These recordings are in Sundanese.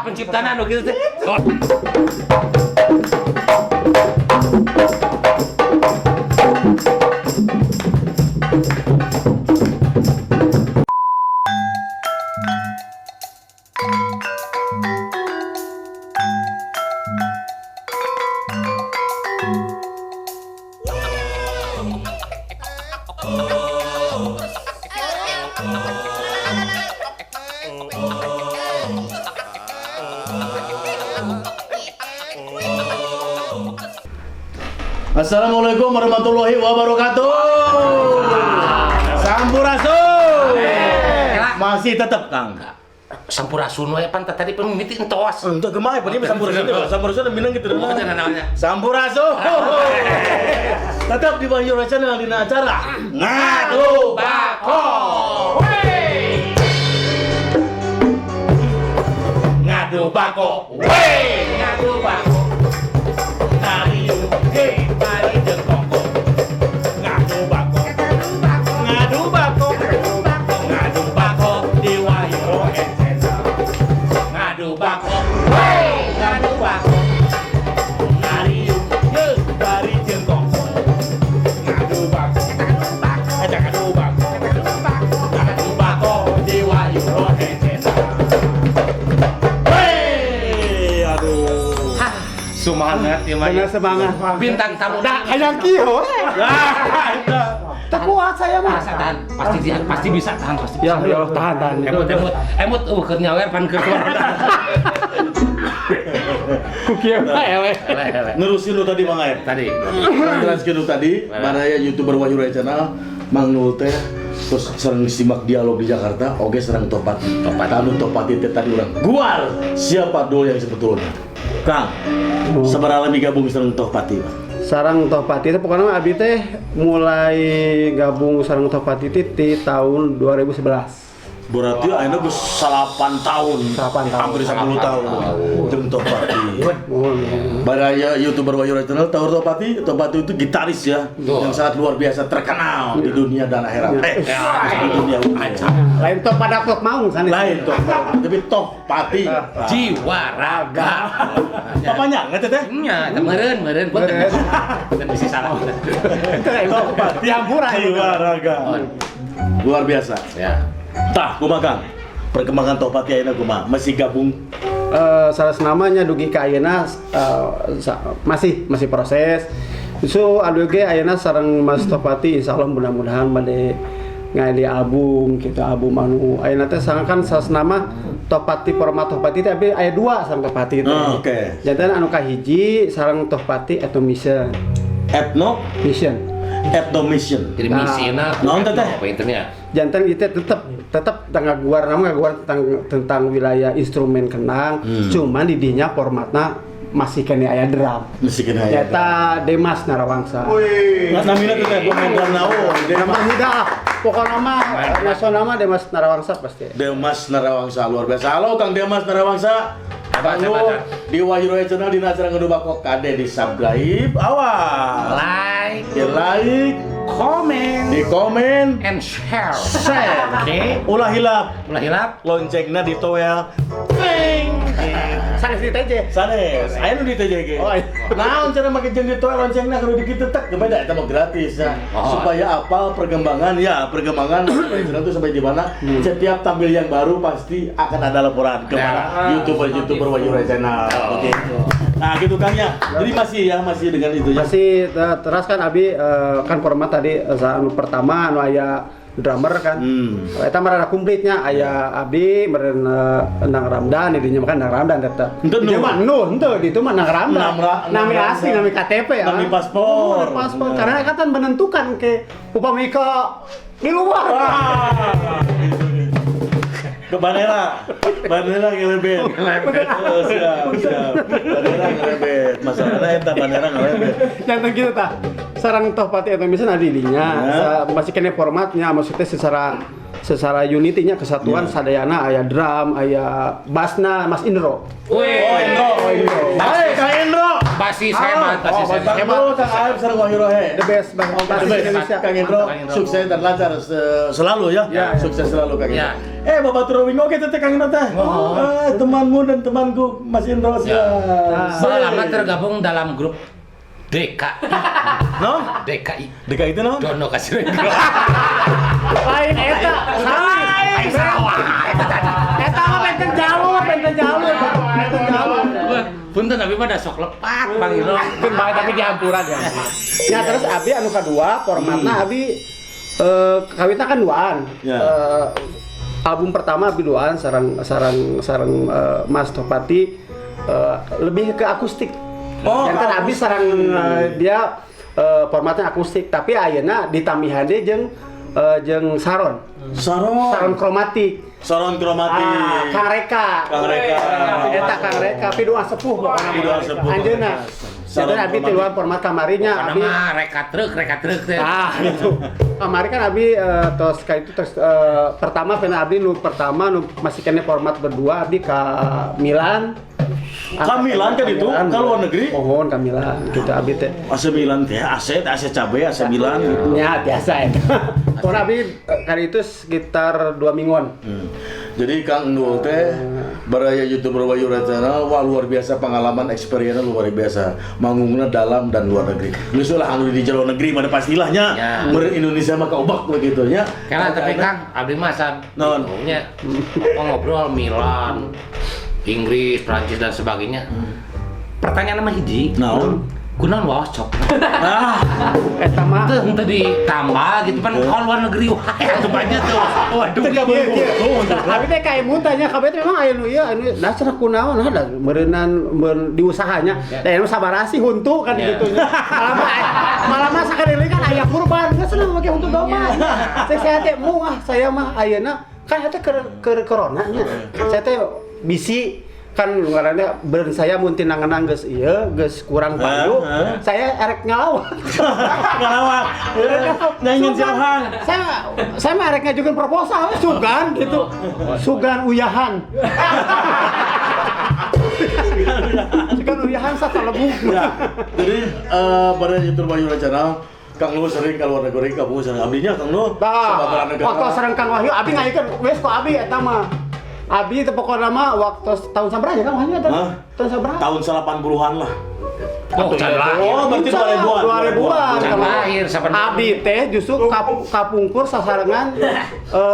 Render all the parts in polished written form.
Saha penciptana nu kitu teh? Oh. Assalamualaikum warahmatullahi wabarakatuh. Sampurasun. Masih tetap Kang. Sampurasun we pan tadi pun mimiti entos. Untuk kemana? Ini sampurasun, sampurasun minang gitu. Oh, jangan namanya. Sampurasun. Tetap di Wahyu Channel dina acara Ngadu Bako. Wey. Ngadu Bako. Wey, ngadu bako. Ngariung, hei, mari jeung koko. Ngadu Bako. Ngadu Bako. Ngadu Bako di Wahyu Channel. Ngadu bako. Wey, ngadu bako. Ngariung, hei, mari jeung koko. Ngadu Bako. Eta ngadu bako. Ngadu bako di Wahyu Channel. Hei, aduh. Hah, semangat ya mah. Bener semangat. Bintang tamu dah. Hayang kieu. Ah, eta. Tak kuat saya mah. Masa tahan, pasti dia pasti bisa tahan pasti. Ya, ya Allah, tahan, tahan. Emut emut emut keur nyawer pan keur keluar. Ku kieu mah eleh. Eleh eleh. Nerusin lu tadi Mang Aep. Tadi. Jelaskeun lu tadi, baraya YouTuber Wahyu Raya Channel, Mang Nul teh terus sering simak dialog di Jakarta, oke serang Tohpati. Tohpati. Tanu Tohpati teh tadi urang guar siapa dulu yang sebetulnya. Kang, sabaraha lami gabung sareng Tohpati, Pak? Sareng Tohpati itu pokoknya mah abi teh mulai gabung sareng Tohpati teh di tahun 2011. Berarti ayeuna geus 8 tahun. 8 tahun. Hampir 10 tahun. Jeung Tohpati. Mohon. Baraya YouTuber Wahyu Raya Channel tahu Tohpati, Tohpati itu gitaris ya, Betul. yang sangat luar biasa terkenal di dunia dan akhirat. Di dunia Lain top pada top maung sanes. Lain Tohpati, tapi Tohpati. Jiwa raga. Papanya nggak teh? Nya, eta meureun meureun punten. Punten bisi salah. Tohpati. Diampura itu. Jiwa raga. Luar biasa. Ya. Tah, kumaha Kang? Perkembangan Tohpati ayeuna kumaha? Masih gabung? Salah namanya dugi ka ayeuna masih masih proses. So anu ge ayeuna sareng Mas Tohpati insyaallah mudah-mudahan bade ngadi album gitu, album anu ayeuna teh sareng kan salah nama Tohpati format Tohpati teh tapi aya dua sareng Tohpati teh. Oh, oke. Janten anu kahiji sareng Tohpati Etno Mission. Etno Mission. Etno Mission. Jadi misina Naon teh, teh? Apa intinya? Janten itu tetep tetep ngaguar nama ngaguar tentang tentang wilayah instrumen kendang, cuman di dinya formatna masih kene aya drum. Masih kena aya. Eta Demas Narawangsa. Nggak namina teh teh pemain drum naon? Nama muda ah. Pokoknya mah nasional mah Demas Narawangsa pasti. Demas Narawangsa luar biasa. Halo Kang Demas Narawangsa. Hebat, Kang hebat, Nur, di Wahyu Raya Channel di acara Ngadu Bako kade di subscribe awal. Like, Di like, comment, di komen, and share. share. Oke. Ulah hilap, Ulah hilap. loncengna di toel. Ting. Sanes di TJ. Sanes, aya nu di TJG. Oh, iya. Naon cara make jeung di toel loncengna kudu dikitu tek beda eta mah gratis ya. Oh. Supaya apal perkembangan ya, perkembangan channel itu sampai di mana setiap tampil yang baru pasti akan ada laporan ke Ya. YouTuber-YouTuber Wahyu Raya Channel. Oke. Nah, gitu Kang ya. Jadi masih ya, masih dengan itu ya. Masih terus kan abi kan format tadi anu pertama anu aya drummer kan. Eta mah rada komplitnya aya abi meureun Nang Ramdan di dinya mah kan Nang Ramdan eta. Henteu, Di dieu mah nu henteu di itu mah Nang Ramdan. Nang Nami asli, Ramdan. nami KTP ya. Nami paspor. Oh, paspor. Karena kan menentukan ke upami ke di luar. Wah. Ke Banera, Banera ngelebet. Oh, siap, siap. Banera ngelebet. Masalahnya eta Banera ngelebet. Jangan gitu tah. Sarang Tohpati atau misalnya di dinya Ya. masih kena formatnya maksudnya secara secara unity-nya kesatuan Ya. sadayana aya drum, aya bassna Mas Indro. Wih. Oh, Indro. Oh, Indro. Hai, Kang Indro. Basis Basis hebat, basis Oh, hebat. Kang Nul, Kang Aep sareng Wahyu Rohe. The best bang. Oke, Basis the best. Indonesia. Kang Indro, Kang Indro. sukses dan lancar selalu ya. Ya. Sukses selalu Kang Indro. Ya. Eh, Bapak Turawing oke teteh Kang Indro teh. Oh. Eh, temanmu dan temanku Mas Indro Ya. siap. Lama tergabung dalam grup DKI. No? DKI. DKI itu no? Dono kasih Indro. Lain eta. Ai sawah eta tadi. Eta mah benten jalur, benten jalur. Benten jalur. Wah, punten abi mah da sok lepat Bang Indro. Pun bae tapi dihampuran ya. Ya terus abi anu kadua formatna abi kawitna kan duaan. Ya. Album pertama abi duaan sareng sareng sareng Mas Tohpati lebih ke akustik. Oh, Janten ke abi sareng dia formatnya akustik tapi ayeuna ditambihan deui jeung jeung saron. Saron. Saron kromatik. Saron kromatik. Ah, Kang Reka. Kang Reka. Eta Kang Reka piduan sepuh pokona. Piduan sepuh. Anjeunna. Saron Janten abi kromatik. tiluan format kamarinya Karena abi mah reka truk teh. Ah, gitu. Kamari kan abi tos kayak itu tos pertama pena abdi nu pertama nu masih kene format berdua abdi ka Milan. Ka Milan kan itu? Milan. Ka luar negeri? Mohon ka Milan gitu abdi teh. AC Milan teh, AC, AC cabe, AC Milan gitu. Ya, biasa eta. Pokoknya abdi kali itu sekitar 2 mingguan. Jadi Kang Nul teh baraya YouTuber Wahyu Channel, wah luar biasa pengalaman experience luar biasa. Manggungna dalam dan luar negeri. Geus lah anu di jero negeri mana pastilahnya. Ya. Meureun Indonesia mah kaubak begitu nya. Karena tapi Kang, abdi mah sab Non. bingungnya apa ngobrol Milan, Inggris, Prancis dan sebagainya. Pertanyaan mah hiji. Naon? Kunaon waos cok. Ah, Eta mah Teu henteu ditambah gitu kan kalau luar negeri wah atuh banyak tuh. Waduh. Iya, iya. Abi teh kayak muntahnya, kabeh teh memang aya nu ieu anu nah cenah kunaon nah da meureunnan di usahanya. Da anu sabarasi huntu kan Ya. gitu nya. Malah mah malah mah sakali kan aya kurban, geus seneng make huntu domba. Cek saya teh mu ah saya mah ayeuna kan eta keur corona nya. Saya teh bisi kan ngaranna beureun saya mun tina ngenang geus ieu geus kurang payu, Hah? saya erek ngalawak. ngalawak. Nyanyiin si Ohang. Saya mah erek ngajukeun proposal sugan gitu. Sugan uyahan. Sugan uyahan sasalebu. Ya. Jadi pada YouTuber Wahyu Channel Kang Nul sering ke luar negeri, kamu sering abdinya Kang Nul. Tah, Sababaraha negara. waktu sareng Kang Wahyu abi ngajukeun wes kok abi eta mah. Abi itu pokoknya mah waktu tahun sabaraha ya Kang Wahyu eta? Hah? Tahun sabaraha? Tahun 80-an lah. Oh, can lahir. Oh, berarti 2000-an. 2000-an. Can lahir, saban- Abi teh justru kapungkur sasarengan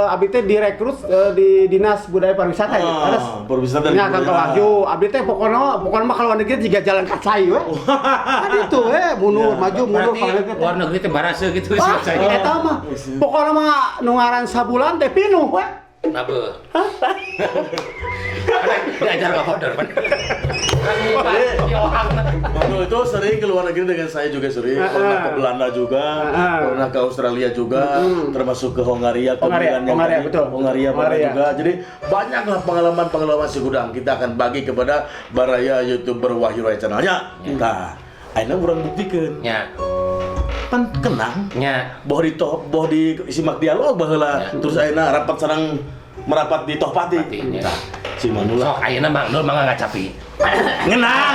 abi teh direkrut di Dinas Budaya Pariwisata ya. Ah, Terus pariwisata dan nya Kang budaya. Wahyu, abdi teh pokoknya mah kalau negeri juga jalan kacai we. Kan itu we mundur maju mundur Berarti kalau negeri teh. luar negeri teh barase gitu Ah, sih saya. eta mah. Pokoknya mah nu ngaran sabulan teh pinuh we. Nabe. Diajar ngorder pan. Waktu itu sering ke luar negeri dengan saya juga sering, pernah ke Belanda juga, pernah ke Australia juga, termasuk ke Hongaria, ke Hongaria, Milan yang Hongaria, tadi. betul. Hongaria pernah Hongaria. juga. Jadi banyaklah pengalaman-pengalaman si gudang kita akan bagi kepada baraya YouTuber Wahyu Raya Channelnya. Nah, ayeuna urang buktikeun. Nya, Pan kenang nya. boh di toh boh di simak dialog baheula. Terus ayeuna rapat sareng merapat di Tohpati. Tohpati, ya. Nah, si Manula Sok ayeuna Mang Nul mangga ngacapi. ngenang.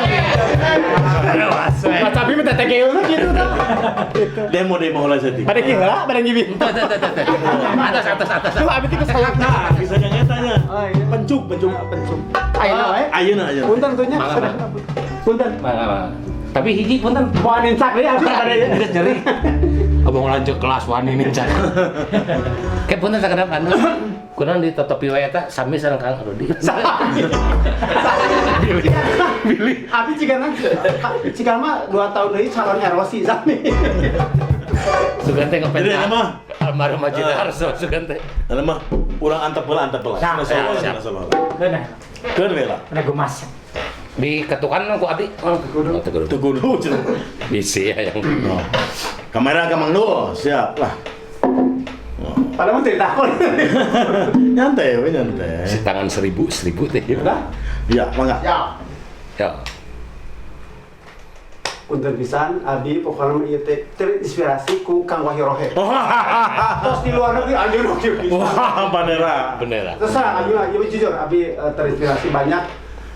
Nah, tapi minta TGU gitu tah. Gitu. Demo-demo lah jadi. Pada kieu heula, pada ngibi. Teu teu teu teu. Atas atas atas. Tuh abi teh kesayang. Nah, bisa yang tanya. Oh, iya. Pencuk, pencuk. Pencuk. Ayeuna we. Ayeuna ayeuna. Punten tuh nya. Mangga, Bang. Punten. Mangga, mangga. Tapi hiji punten. Mau nincak deui abi pada Geus nyeri. Abang lanjut kelas wani nincak. Kayak punten sakedap anu. Kunaon ditotopi wae eta sami sareng Kang Rudi. Billy. Abi jika na jika mah 2 tahun deui calon erosi sami. Sugan teh ngepet. Jadi eta mah almarhum Haji Darso sugan teh. Eta mah urang antep heula antep heula. Nah, Sana solo, siap. sana solo. Keun Keun we lah. Ada gemas. Di ketukan ku abdi. Oh, teu kudu. Teu kudu cenah. Bisi ya yang. Oh. Kamera ka Mang Nul, siap lah. Padahal mah cerita Nyantai we nyantai. Si tangan seribu seribu teh. Udah? Iya, mangga. Ya. Ya. Punten pisan abi pokoknya mah ieu teh terinspirasi ku Kang Wahyu Rohe. Terus di luar negeri anjir oke pisan. Wah, bandera. Bener. Terus abi mah ieu jujur abi terinspirasi banyak.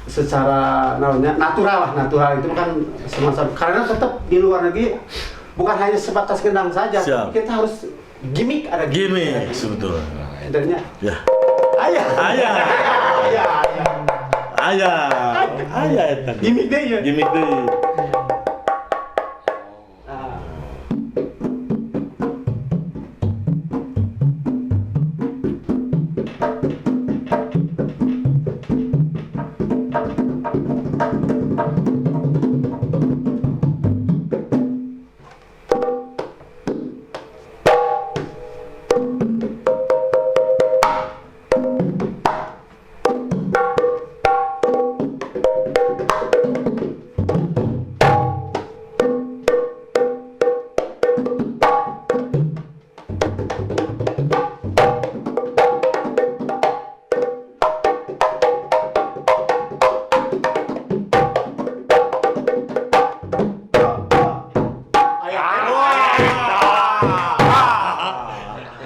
Secara namanya natural lah, natural itu kan semacam karena tetap di luar negeri bukan hanya sebatas kendang saja. Siap. Kita harus gimmick, ada Gimmick sebetulnya. Adanya. Ya. Ayah. Ayah. Ayah. Ayah. Ayah. Ayah eta. Gimmick deh ya. Gimmick deui. Nah.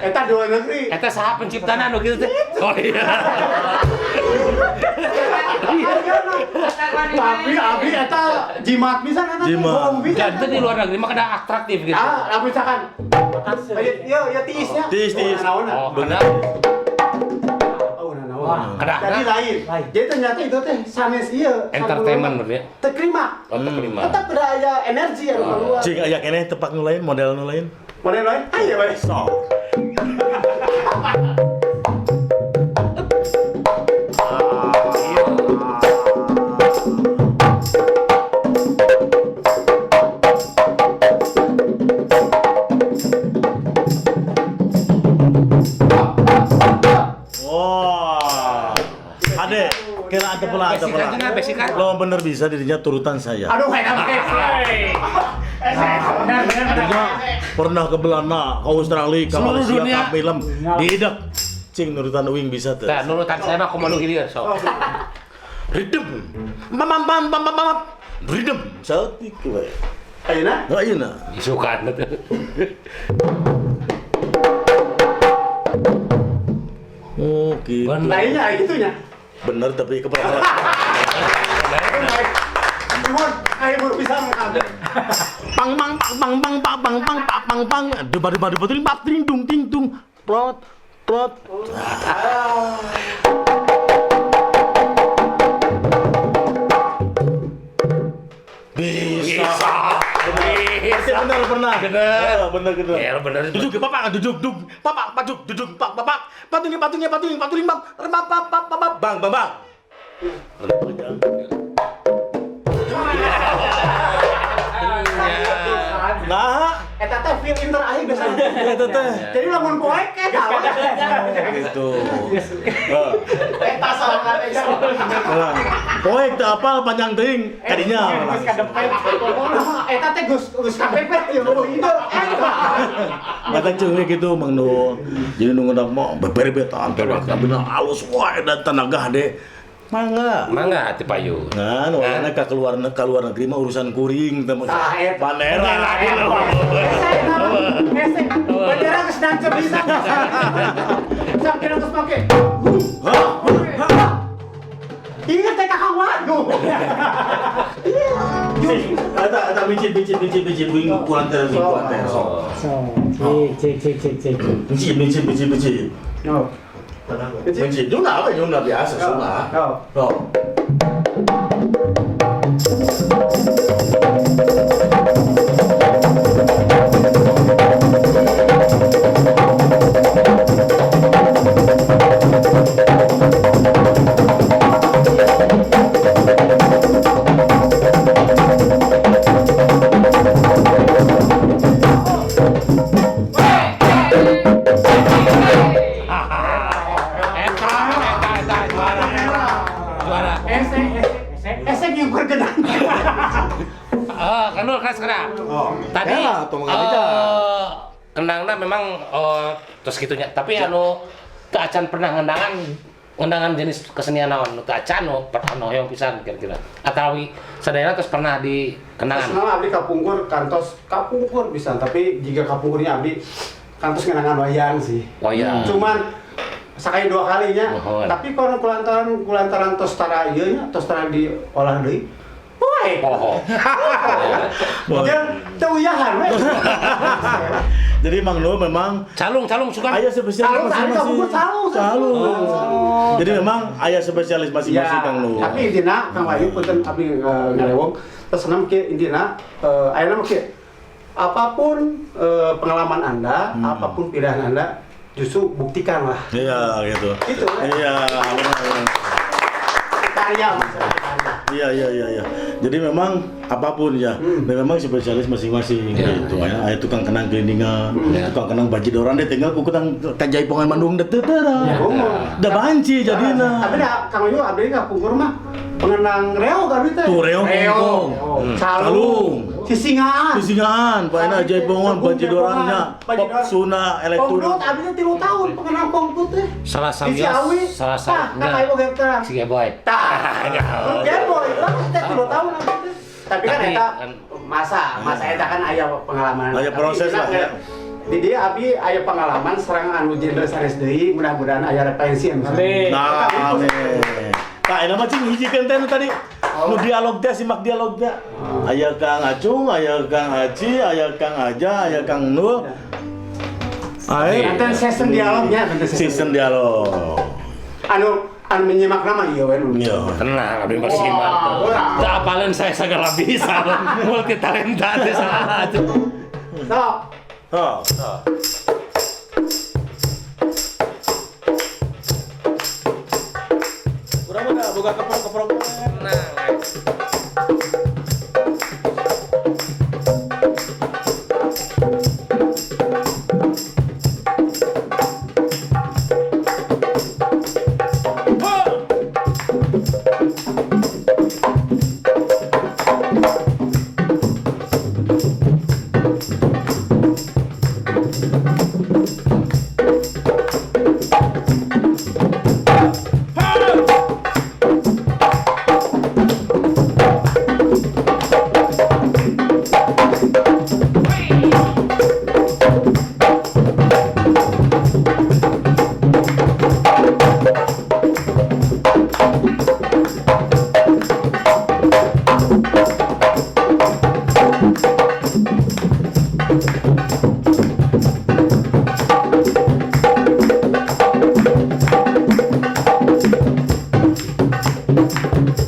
Eta di luar negeri. Eta saha penciptana nu kitu teh? Oh iya. Tapi abdi eta jimat pisan eta teh, Jimat. bohong pisan. Dan itu di luar negeri mah kada atraktif gitu. Ah, lah misalkan ya ya tiisnya. Tiis, tiis. Oh, naon. Oh, kada. Oh, naon. Kada. Jadi lain. Jadi ternyata itu teh sanes ieu. Entertainment berarti ya? Terima. Oh, terima. Tetap ada aya energi anu keluar. Cing aya keneh tepak nu lain, model nu lain. Model lain? Aya bae. Sok. Wah. Ade, kira ada pula ada pula. Basic aja, basic aja. Lo bener bisa dirinya turutan saya. Aduh, enak banget. Dirinya pernah ke Belanda, ke Australia, ke Seluruh Malaysia, dunia. ke film. Diidak. Cing nurutan uing bisa tuh. Nah, nurutan saya mah kumaha nu hilir sok. Rhythm. Bam bam bam bam bam bam. Rhythm. Saeutik we. Ayeuna? Nah, ayeuna. Isukan teh. Oh, gitu. Bener. Lainnya gitunya. Bener tapi kepala. Nuhun, ayo bisa mengambil. Pang pang pang pang pang pang pang pang pang pang pang. Debar debar debar ting bak ting dung ting dung. Plot plot. Bisa. Bisa. Bener pernah. Bener. Bener bener. Ya bener. Duduk bapak duduk duduk. Bapak duduk duduk pak bapak. Patungnya patungnya patungnya patungnya bang. Bang bang bang bang bang bang bang. Nah, Eta teh feel terakhir biasanya. eta teh. Jadi lamun poek eta. Gitu. Eta salah eta. Poek teu apal panjang teuing kadinya. Geus kadepet. Eta teh geus geus kapepet ya eueuh ide. Eta. Kata ceungnya gitu Mang Nu. Jadi nu ngedak mah beberebetan bener alus wae dan tenaga hade. Mangga. Mangga hati payu. Nah, nu wayahna ka keluar ka luar negeri mah urusan kuring teh mah. Tah, eta. Bandera. Hese hese. Bendera geus nancep pisan. Sampai geus make. Ingat teh kakak waduh. Iya. Eta eta micit micit micit micit uing kurang teh kurang teh sok. Cik cik cik cik. Micit micit micit micit. Oh. Micit nyuna apa nyuna biasa sunah. Oh. Oh. Eta eta eta juara. Juara. Ese ese ese nyukur gedang. Kan dulu kelas kena. Oh. Tadi Ya, tong ngabita. Kendangna memang terus gitunya. Tapi anu teu acan pernah ngendangan jenis kesenian naon nu teu acan nu pernah hoyong pisan kira-kira. Atawi sadayana terus pernah di kendangan. Senang abdi kapungkur kantos kapungkur bisa, tapi jika kapungkurnya abdi kantos ngenangan wayang sih. Wayang. Cuman Sekali dua kalinya. Mohon. Tapi kalau kulantaran kulantaran tos tara ieu nya, tos tara diolah deui. Poe. Poho. Jeung teu uyahan we. Jadi Mang Nul memang Calung, calung suka. aya spesialis Calung, tadi masing-masing. kamu calung. Calung. Jadi memang aya spesialis masing-masing Ya, Kang Nul. tapi intina Kang Wahyu, punten abdi ngalewong. Terus senam kieu intina ayeuna mah kieu. Apapun pengalaman Anda, apapun pilihan Anda, justru buktikanlah. Iya gitu. Gitu, ya. Iya, benar, benar. Karya maksudnya karya. Iya. Jadi memang apapun ya, dan memang spesialis masing-masing gitu. Ya, aya tukang kendang kelindingan, tukang kendang bajidoran deh tinggal ku tukang kajaipongan Bandung deh teu teu. Oh. Da banci jadina. Tapi dah Kang Wahyu abdi ka pungkur mah pengendang reog abdi teh. Tuh, reog, Reog. kungkung. Calung. Calung. Sisingaan. Sisingaan, paena jaipongan bajidorannya, pop suna elektronik. Pongdut abdi teh 3 tahun pengendang pongdut teh. Salah Di samios, Ciawi. salah Tah, satu. Kang Ayu oge terang. Si Boy. Tah. Gen boy, lah teh 3 tahun abdi teh. Tapi kan Tapi eta kan- masa masa eta kan aya pengalaman. Aya Tapi proses intina lah, ya. Di dia abdi aya pengalaman serang anu genre sanes deui, mudah-mudahan aya referensi anu. Amin. Nah, amin. Tah, eta mah cing hijikeun teh nu tadi. Nu dialog teh simak dialog teh. Aya Kang Acung, aya Kang Aci, aya Kang Aja, aya Kang Nul. Ae Nanti season dialognya, nanti season dialog. Anu anu menyimak nama iya we nu. Iya. Tenang, abdi masih tuh. Teu apaleun saya segala bisa. Multi talenta teh salah tuh. Sok. Oh. Urang mah boga keprok-keprok. Tenang.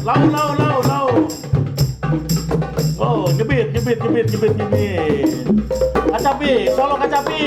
Lau lau lau lau. Oh, nyebit nyebit nyebit nyebit nyebit. Kacapi, solo kacapi.